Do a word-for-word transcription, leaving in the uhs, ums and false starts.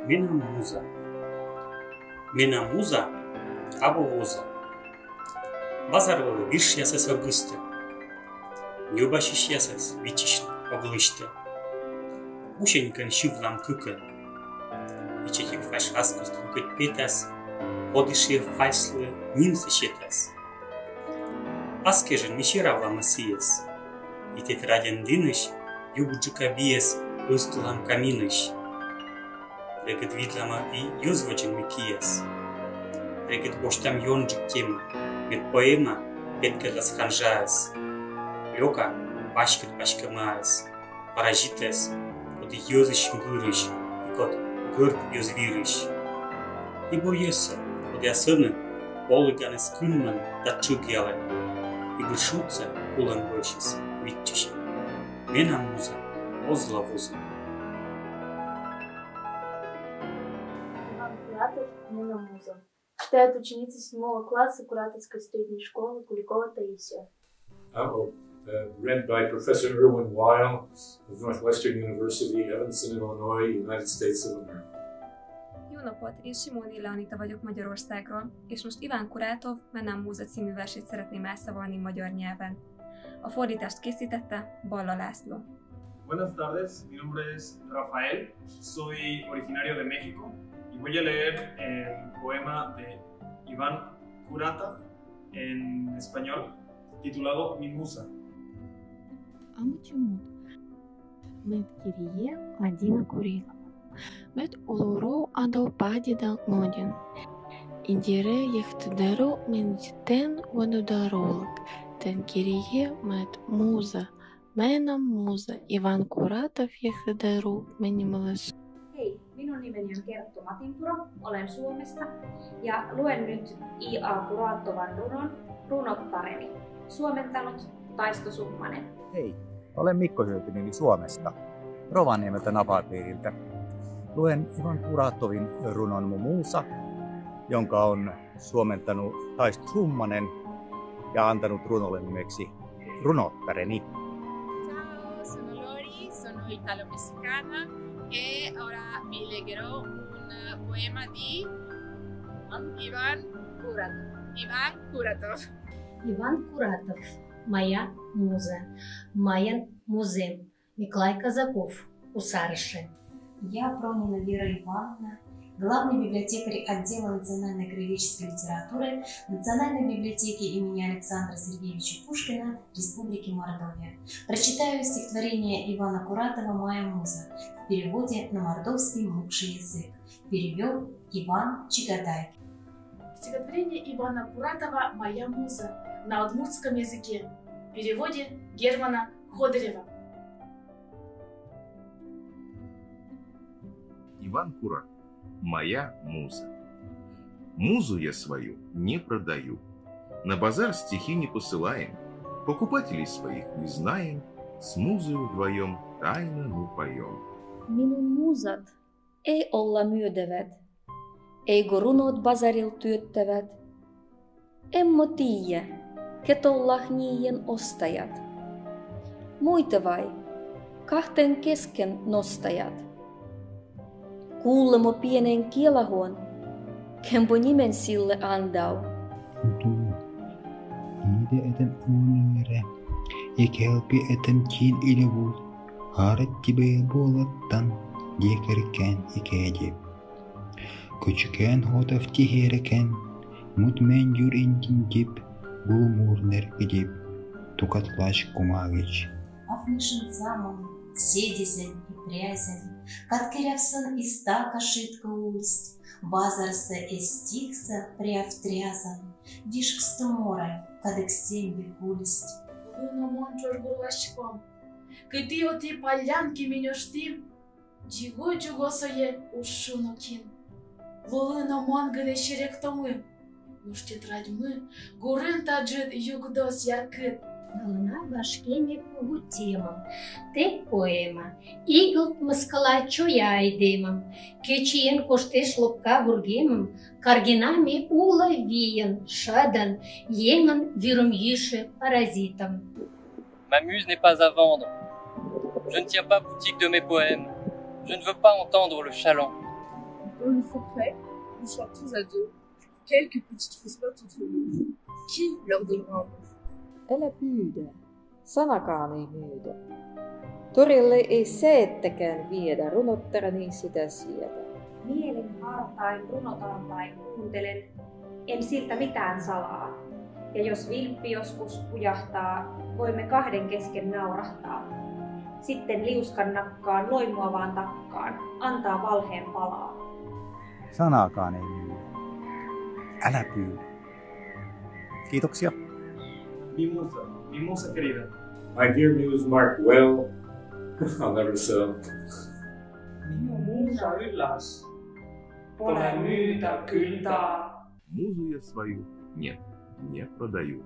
Менам муза. Менам муза абу вуза. Базар вылӧ виршъясӧс ог ыстӧ. Ньӧбасьысьясӧс виччысьны ог лысьтӧ. Усянькӧн сьывлам кыкӧн. Ичӧтик фальш аскуст кыкӧд петас, коді сійӧ фальшлы нимсӧ сетас. Ас кежын ми серавлам сійӧс. И тетрадьӧн дінысь югыдджыка биӧс ыстылам каминысь. Регыд видлам и йӧз водзын ми киӧс. Регыд босьтам ёнджык тема, мед поэма петкӧдлас ханжаӧс. Лёка паськыд паськӧмаӧс, паразитӧс, коді йӧзысь гырысь и код гӧрд йӧз вирысь. И бӧрйӧ сійӧ, кодъяс ӧні оліганыс кынмӧн да тшыгъялӧны, и быд шудсӧ кулӧм бӧрсьыс виччысьӧны. Менам муза оз ло вуза. Иван Куратов, «Менам муза». Читает ученица седьмого класса Куратовской средней школы Куликова Таисия. Uh, uh, read by Professor Irwin Weil of Northwestern University, Evanston, Illinois, United States of America. Jó napot! Én Simóni Leanita vagyok Magyarországról, és most Iván Kurátov Menám múza című versét szeretném elszavalni magyar nyelven. A fordítást készítette Balla László. Buenas tardes, mi nombre es Rafael, soy originario de México y voy a leer el poema de Iván Kuratov en español, titulado Mi musa. Амучи муд. Мед кирийӧ ладина курила. Мед улору адал падеда нодин. Индирӧ йӧктӧ дору менсьтӧм воны дорулӧ. Тэн кирийӧ мед муза, менам муза, Иван Куратов йӧктӧ дору меным лӧсӧ. Hei, minun nimeni on Kerttu Matinpuro, olen Suomesta ja luen nyt I A Kuratovan runon Runottareni, suomentanut Taisto Summanen. Hei, olen Mikko Hyötynili Suomesta, Rovaniemeltä napapiiriltä. Luen Ivan Kuratovin runon Mu musa, jonka on suomentanut Taisto Summanen ja antanut runolle nimeksi Runottareni. Ciao, sono Lori, sono italo-messicana e ora vi leggerò un poema di Иван Куратов. Иван Куратов. Иван Куратов. Моя муза. Майын музаӧн. Миклай Казаков. Кусарышы. Я Пронина Вера Ивановна, главный библиотекарь отдела национальной краеведческой литературы Национальной библиотеки имени Александра Сергеевича Пушкина Республики Мордовия. Прочитаю стихотворение Ивана Куратова «Моя муза» в переводе на мордовский мукши язык. Перевёл Иван Чигатайкин. Стихотворение Ивана Куратова «Моя муза» на удмуртском языке в переводе Германа Ходырева. Иван Куратов. «Моя муза». Музу я свою не продаю. На базар стихи не посылаем. Покупателей своих не знаем. С музой вдвоем тайно мы поем. Минун музад эй олла мӧдӧвӧд, эй го рунод базарил тӧдтӧвӧд. Эм мо тійӧ, кӧть оллах нин оз тайӧ. Муйтӧ вай, кахтӧн кескӧн ноз тайӧ. Кулӧ мо пиӧнӧн келагон, кӧн бӧр нимен сылы андав. Ту, ниде этӧм унӧрӧ, и кӧлпи этӧм тин иль вул, арӧдті бӧр болаттан, декӧркӧн и кӧдиб. Кӧчкӧн готов тихеркӧн, муд мен юр индин диб, булмур нер кӧдиб, тукат лач кумагич. Афнишын самон, седизен и прязен, кад керявсӧн и стака шыткӧ ульсь, базарсӧ эз тихсӧ пряв-трязан, вишкыстӧ морӧн, кадык сембик ульсь. Луны мон чоргур ласьком, кыті ӧти палянки менӧ ӧштім, дзигу-дзигу сійӧ уж шу нокин. Лулыны мон гынӧ серекӧ томын, нош тетрадьмы гурын таджыд югдас яркыд. Налӧн на вашкеме пугтӧмӧн тэ поэма. Игылт мыскала чоя айдемӧм, кечиӧн коштӧ шлопка вургемӧм, каргина ме улӧ виӧн, шӧдӧн, енын вирӧм йышӧ паразитӧм. Ma muse n'est pas à vendre. Je ne tiens pas boutique de mes poèmes. Je ne veux pas entendre le chaland. Dans le secret, nous chantons à deux. Quelques petites fausses notes entre nous. Qui leur donnera un mot ? Älä pyydä. Sanakaan ei myydä. Torille ei säettäkään viedä, runottara niin sitä sietää. Mielen hartain runotartain kuuntelen, en siltä mitään salaa. Ja jos vilppi joskus pujahtaa, voimme kahden kesken naurahtaa. Sitten liuskan nakkaan loimuavaan takkaan, antaa valheen palaa. Sanaakaan ei myydä. Älä pyydä. Kiitoksia. Mi musa, mi musa querida. My dear muse Mark Well, I'll never sell. Minu muusa üllas pole müüda küll ta. Музу я свою нет, не продаю.